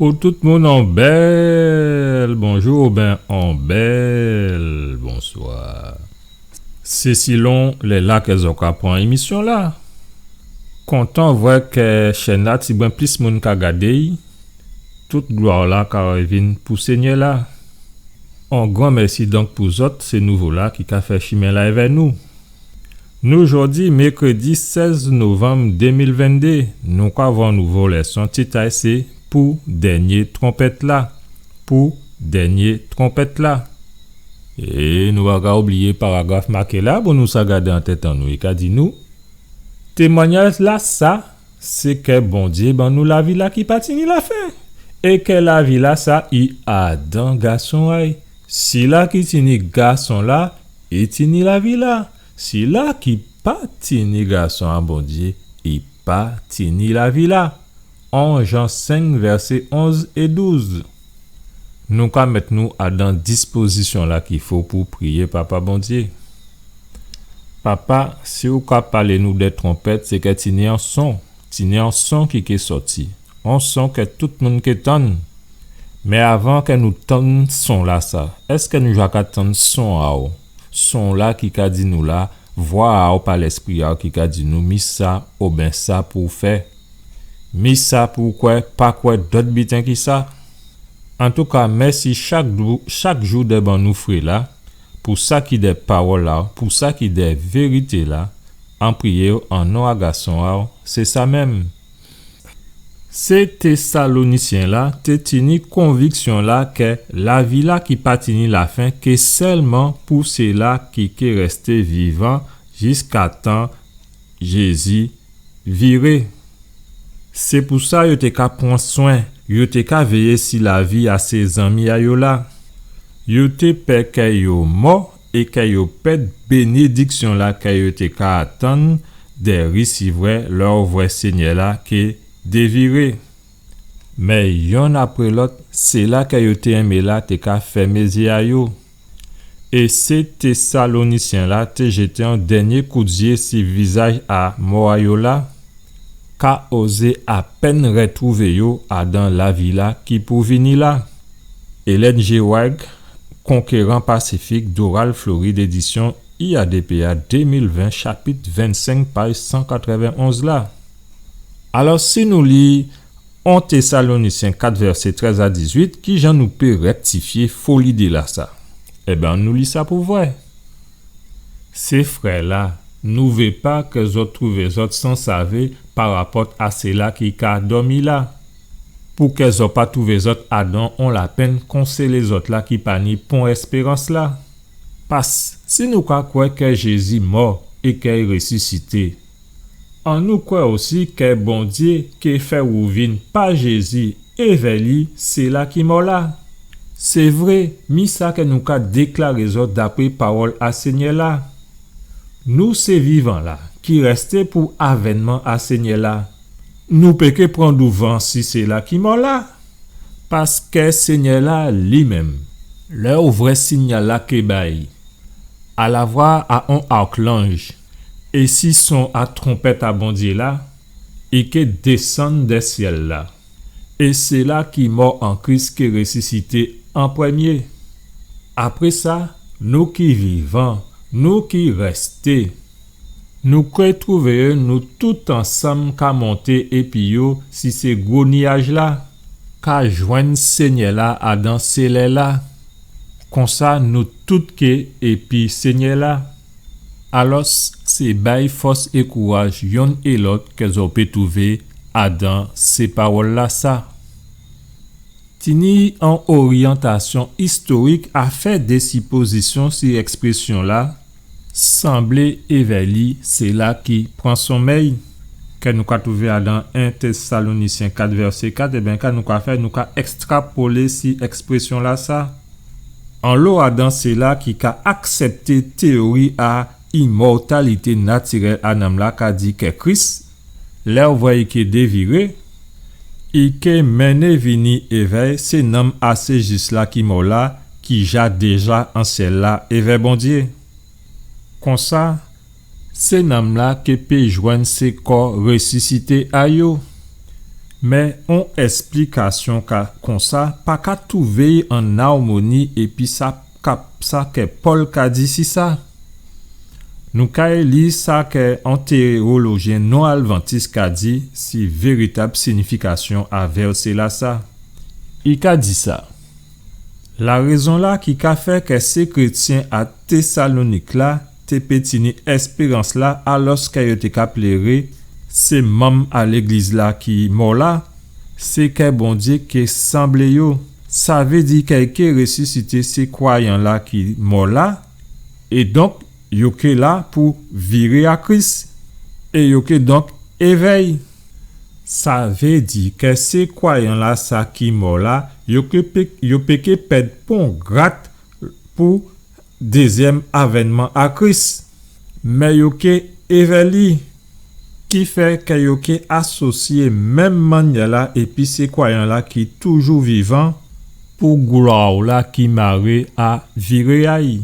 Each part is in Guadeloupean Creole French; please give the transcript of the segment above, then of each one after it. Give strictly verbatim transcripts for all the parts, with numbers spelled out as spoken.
Pou tout moun, on bèl bonjou oubyen on bèl bonswa. Sé silon lè-la kè zò ka pran émisyon-la. Kontan vwè kè chèn-la tibwen plis moun ka gadé-y. Tout glwa-la ka rèvin pou Sényè-la. On gran mèsi donk pou zòt, sé nouvo-la ki ka fè chimen-la èvè nou. Nou jòdi mèkrédi sèz novanm dé mil venndé, nou ka vwè on nouvo lèson, tit a-y sé Pou dènyé twonpèt-la. Pou dènyé twonpèt-la. É nou pa ka oubliyé paragraf maké-la pou nou sa gadé an tèt an nou, i ka di nou, témwanyaj-lasa, sé kè Bondyé ban nou lavi-la ki pa tini lafen, é kè lavi-lasa i adan Gason a-y. Sila ki tini Gason-la, i tini lavi-la. Sila ki pa tini Gason a Bondyé, i pa tini lavi-la. On Jan senk, vèsé onz é douz. Nou ka mèt nou adan dispozisyon-la ki fo pou priyé Papa Bondyé. Papa, si ou ka palé nou dè twonpèt, sé kè tini on son, tini on son ki ké sòti, on son kè tout moun ké tann. Mé avan kè nou tann son-lasa, èskè nou ja ka tann son a-w? Son-la ki ka di nou la, vwa a-w pa Lèspri a-w ki ka di nou mi sa oben sa pou fè. Mi sa pou kwè, pa kwè dòt biten ki sa. Antouka, mèsi chak dou-, chak jou dè ban nou fré-la, pou sa ki dè pawòl-la, pou sa ki dè vérité-la, an priyé-w an non a Gason a-w, sé sa menm. Sé Tésalonisyen-la té tini konviksyon-la kè lavi-la ki pa tini lafen ké sèlman pou sila ki ké rèsté vivan jiskatan Jézi viré. Sé pou sa yo té ka pran swen, yo té ka véyé si lavi a sé zanmi a yo la. Yo té pè kè yo mò é kè yo pèd bénédiksyon-la kè yo té ka atann dè risivwè lè ou vwè Sényè-la ké déviré. Mé yonn apré lòt, sila kè yo té enmé la té ka fèmé zyé a yo. É sé Tésalonisyen-la té jété on dènyé kout zyé si vizaj a mò a yo la, ka ozé apèn rètwouvé yo adan lavi-la ki pou vini la. Ellen G. White, Conquérant Pacifique, Doral, Floride, édisyon I A D P A, dé mil ven, chapit vennsenk, paj san katrèvenonz la. Alò, si nou li On Tésalonisyen kat, vèsé trèz a dizuit, kijan nou pé rèktifyé fo lidé-lasa? Ében, nou li sa pou vwè. Sé frè-la, nou vé pa kè zòt twouvé zòt san savé parapòt a sila ki ka dòmi la, pou kè zòt pa twouvé zòt adan on lapenn kon sé lézòt-la ki pa ni pon èspérans la. Pas, si nou ka kwè kè Jézi mò é kè i résisité, annou kwè osi kè Bondyé ké fè wouvin pa Jézi évè li sila ki mò la. Sé vré, mi sa kè nou ka déklaré zòt dapré pawòl a Sényè-la. Nou sé vivan-la ki rèsté pou avènman a Sényè-la. Nou pé ké pran douvan si sila ki mò la. Paskè Sényè-la li menm, lè ou vwè sinyal-la ké bay, a lavwa a on arklanj, é si son a twonpèt a Bondyé la, i ké désann dè syèl-la. É sila ki mò an Kris ké résisité an prèmyé. Apré sa, nou ki vivan, nou ki rèsté, nou ké twouvé nou tout ansanm ka monté épi yo si sé gwo niyaj-la, ka jwenn Sényè-la adan sé lè-la. Konsa, nou tout ké épi Sényè-la. Alò, sé bay fòs é kouraj yonn é lòt kè zòt pé twouvé adan sé pawòl-lasa. Tini on oryantasyon istorik a fè dé sipozisyon si èksprésyon-la, sanblé évè li sila ki pran sonmèy, kè nou ka twouvé adan en Tésalonisyen kat vèsé kat, ében, ka nou ka fè, nou ka èkstrapolé si èksprésyon-lasa. Anlo adan sila ki ka aksèpté téyori a imòtalité natirèl a nanm-la ka di kè Kris, lè ou vwè i ké déviré, i ké mennen vini évè'y sé nanm a sé jis-la ki mò la, ki ja déja an syèl-la évè Bondyé. Konsa, sé nanm-la ké pé jwenn sé kò résisité a yo. Mé on èsplikasyon ka, konsa pa ka twouvé an awmoni épi sa ka, sa kè Pòl ka di si sa. Nou kay li sa kè on téwolojyen non-advantis ka di si véritab sinifikasyon a vèsé-lasa. I ka di sa. Larézon-la ki ka fè kè sé krétyen a Tésalonik la té pé tini èspérans-la, alòskè yo té ka pléré sé manm a légliz-la ki mò la, sé kè Bondyé ké sanblé yo. Sa vé di kè i ké résisité sé kwayan-la ki mò la, é donk, yo ké la pou viré a Kris, é yo ké donk évè'y. Sa vé di kè sé kwayan-lasa ki mò la, yo ké pé, yo pé ké pèd pon grat pou dézyèm avènman a Kris. Mé yo ké évè li, ki fè kè yo ké asosyé menm mannyè-la épi sé kwayan-la ki toujou vivan pou glwa-la ki maré a viré a'y.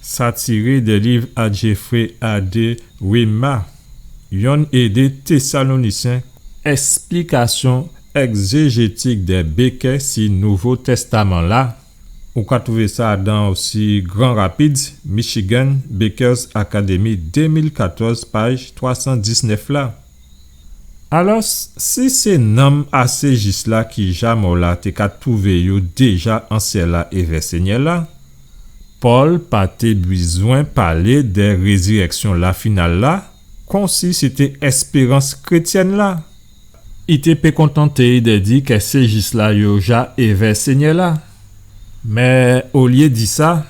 Sa tiré dè liv a Jeffrey A. D. Wimmer, Yonn é dé Tésalonisyen, èsplikasyon ègzéjétik dè Baker si Nouvo Tèstaman-la. Ou ka twouvé sa dan osi Grand Rapids, Michigan, Baker's Academy, dé mil katòz, paj twa san diznèf la. Alò, si sé nanm a sé jis-la ki ja mò la té ka twouvé yo déja an syèl-la évè Sényè-la, Pòl pa té bizwen palé dè rézirèksyon-la final la, konsi sété èspérans krétyèn la. I té pé kontanté'y dè di kè sé jis-la yo ja évè Sényè-la. Mé olyé di sa,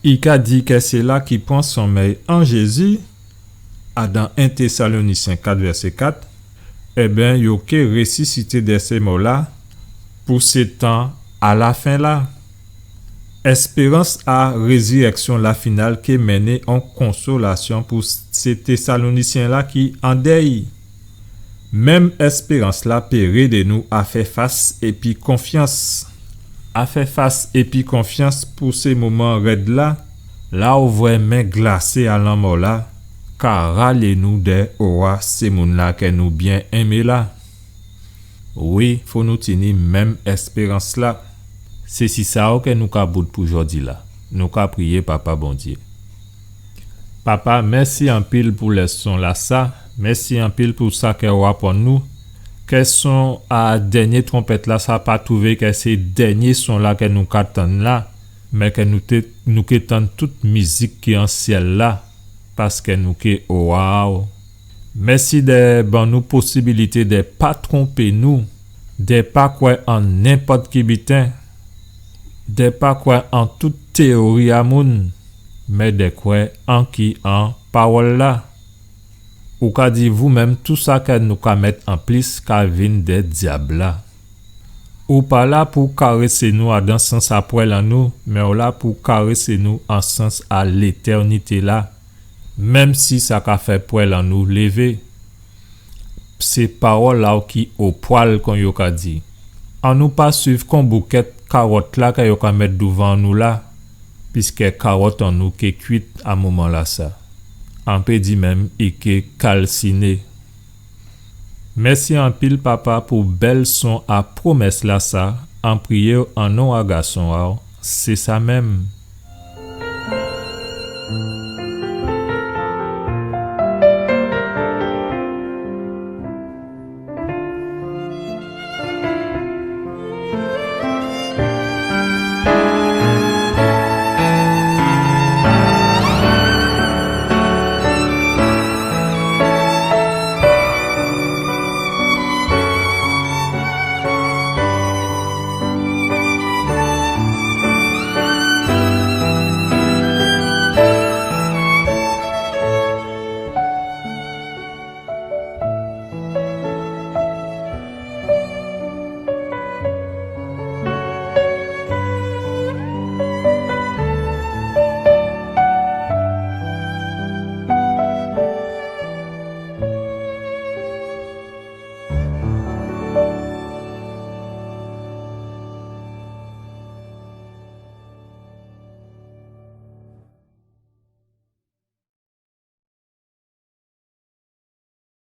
i ka di kè sila ki pran sonmèy an Jézi, adan en Tésalonisyen kat vèsé kat, ében, yo ké résisité dè sé mò la pou sé tan a lafen la. Èspérans a rézirèksyon-la final ké mennen on konsolasyon pou sé Tésalonisyen-la ki an dèy. Menm èspérans-la pé rédé nou a fè fas épi konfyans. A fè fas épi konfyans pou sé moman rèd la, la ou vwè men glasé a lanmò la ka ralé nou dè owa sé moun-la kè nou byen enmé la. Wi, fò nou tini menm èspérans-la. Sé si sa ou kè nou ka bout pou jòdi la. Nou ka priyé Papa Bondyé. Papa, mèsi anpil pou lèson-lasa. Mèsi anpil pou sa kè ou aprann nou. Kè son a dènyé twonpèt-lasa pa twouvé kè sé dènyé son-la kè nou ka tann la, mé kè nou té, nou ké tann tout mizik ki an syèl la, paskè nou ké owa a'w. Mèsi dè ban nou posibilité dè pa twonpé nou, dè pa kwè an nenpòt ki biten, dè pa kwè an tout téyori a moun, mé dè kwè anki an pawòl-la. Ou ka di vou menm, tou sa kè nou ka mèt an plis ka vin dè dyab-la. Ou pa la pou karésé nou adan sans a pwèl an nou, mé ou la pou karésé nou an sans a létènité-la, menm si sa ka fè pwèl an nou lévé. Sé pawòl a'w ki o pwal, kon yo ka di. Annou pa swiv kon boukèt kawòt-la kè yo ka mèt douvan nou la, piskè kawòt an nou ké kwit a moman-lasa. An pé di menm i ké kalsiné. Mèsi anpil, Papa, pou bèl son a pwomès-lasa, an priyé'w an non a Gason a'w, sé sa menm.